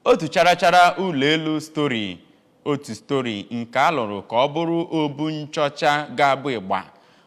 Otu charachara ụlọ elu storey otu storey nke a lụrụ ka ọ bụrụ obu nchọcha ga-abụ ịgba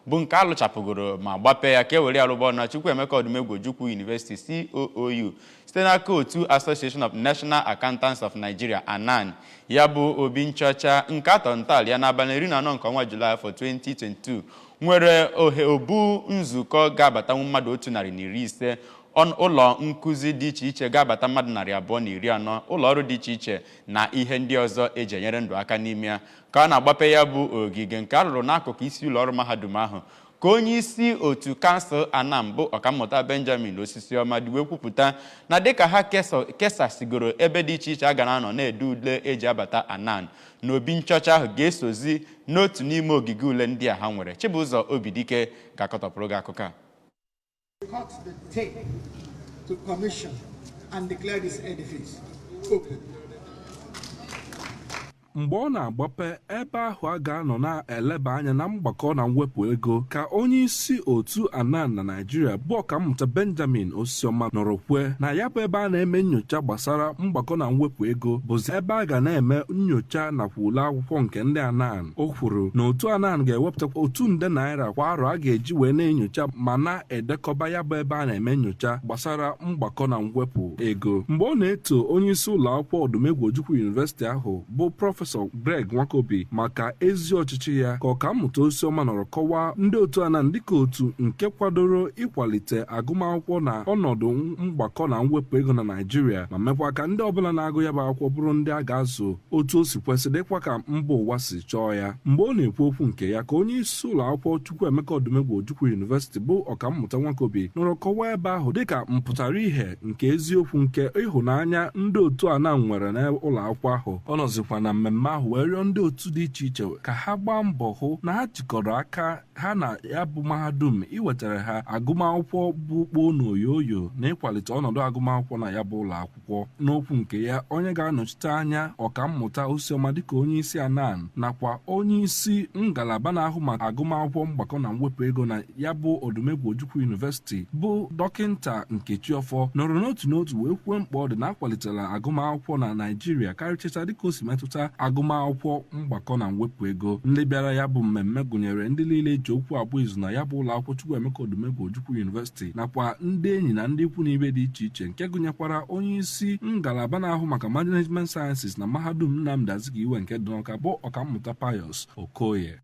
bụ nke a lụchapụgoro ma gbapee ya ka e were ya rụba ọrụ na Chukwuemeka Odumegwu Ojukwu University, COOU, site n'aka otu Association of National Accountants of Nigeria, ANAN. Ya bụ obi nchọcha nke a tọrọ ntọala ya n'abalị 14 nke ọnwa Julaị afọ 2022 nwere ohe obu nzukọ ga-abatanwu mmadụ 150, ụlọ nkụzi dị iche iche ga-abata mmadụ 240, ụlọ ọrụ dị iche iche na ihe ndị ọzọ eji enyere ndụ aka n'ime ya. Ka a na-agbape ya bụ ogige nke a rụrụ n'akụkụ isi ụlọ ọrụ mahadum ahụ, ka onye isi otu kansụl ANAN bụ Ọkammụta Benjamin Osisioma dị wee kwupụta na dịka ha kesasigoro ebe dị iche iche a ga na-anọ na-ede ule eji abata ANAN, na obi nchọcha ahụ ga-esozi n'otu n'ime ogige ule ndị a ha nwere. Chibụzọ Obidike ga-akọtọpụrụ gị akụkọ a. Cut the tape to commission and declare this edifice open. Mgbe ọ na-agbape ebe ahụ a ga-anọ na-eleba anya na mgbakọ na mwepụ ego, ka onye isi otu ANAN na Naịjirịa bụ Ọkammụta Benjamin Osisioma nọrọ kwue na ya bụ ebe a na-eme nyocha gbasara mgbakọ na mwepụ ego bụzi ebe a ga na-eme nyocha nakwa ule akwụkwọ nke ndị ANAN. O kwuru na otu ANAN ga-ewepụta ₦1 nde kwa arọ a ga-eji wee na-enyocha ma na-edekọba ya bụ ebe a na-eme nyocha gbasara mgbakọ na mwepụ ego. Mgbe ọ na-eto onye isi ụlọ akwụkwọ Odumegwu Ojukwu University ahụ bụ Prọfesọ Greg Nwakobi maka ezi ọchịchị ya, ka Ọkammụta Osisioma nọrọ kọwaa ndị otu ANAN dịka otu nke kwadoro ịkwalite agụmakwụkwọ na ọnọdụ mgbakọ na mwepụ ego na Naịjirịa, ma mekwa ka ndị ọbụla na-agụ ya bụ akwụkwọ bụrụ ndị a ga-azụ otu o si kwesị, dịkwa ka mba ụwa si chọọ ya. Mgbe ọ na-ekwu okwu nke ya, ka onye isi ụlọ akwụkwọ Chukwuemeka Odumegwu Ojukwu University bụ Ọkammụta Nwakobi nọrọ kọwaa ebe ahụ dịka mpụtara ihe nke eziokwu nke ịhụnanya ndị otu ANAN nwere n'ụlọ akwụkwọ ahụ. Ọ nọzikwa na mmemme ahụ wee rịọ ndị otu dị iche iche ka ha gbaa mbọ hụ na ha jikọrọ aka ha na ya bụ mahadum iwetara ha agụmakwụkwọ bụ kpoo na oyoyo na ịkwalite ọnọdụ agụmakwụkwọ na ya bụ ụlọ akwụkwọ. N'okwu nke ya, onye ga-anọchite anya Ọkammụta Osisioma dịka onye isi ANAN nakwa onye isi ngalaba na-ahụ maka agụmakwụkwọ mgbakọ na mwepụ ego na ya bụ Odumegwu Ojukwu University bụ Dọkịnta Nkechi Ọfọ nọrọ n'otu n'otu wee kwuo mkpa ọ dị na akwalitela agụmakwụkwọ na Naịjirịa, karịchachaa dịka o si metụta agụmakwụkwọ mgbakọ na mwepụ ego. Ndị bịara ya bụ mmemme gụnyere ndị niile eji okwu abụ izu na ya bụ ụlọ akwụkwọ Chukwuemeka Odumegwu Ojukwu University nakwa ndị enyi na ndị ikwu na ibe dị iche iche, nke gụnyekwara onye isi ngalaba na-ahụ maka Management Sciences na Mahadum Nnamdi Azikiwe nke dị n'Awka bụ Ọkammụta Pius Okoye.